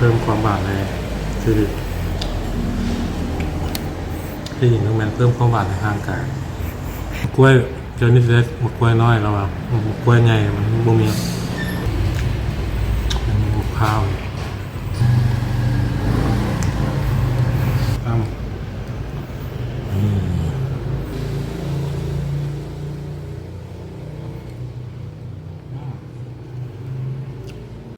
ພີ່ມຄວາມຫວານໃນຊີວິດ ທີ່ຈິງແມ່ນເພີ່ມຄວາມຫວານໃນຮ່າງກາຍ. ໝາກກ້ວຍ ເຈົ້ານິສເລັດ ໝາກກ້ວຍນ້ອຍລາວວ່າ ໝາກກ້ວຍໃຫຍ່ມັນບໍ່ມີ ມັນມີໝາກພ້າວ.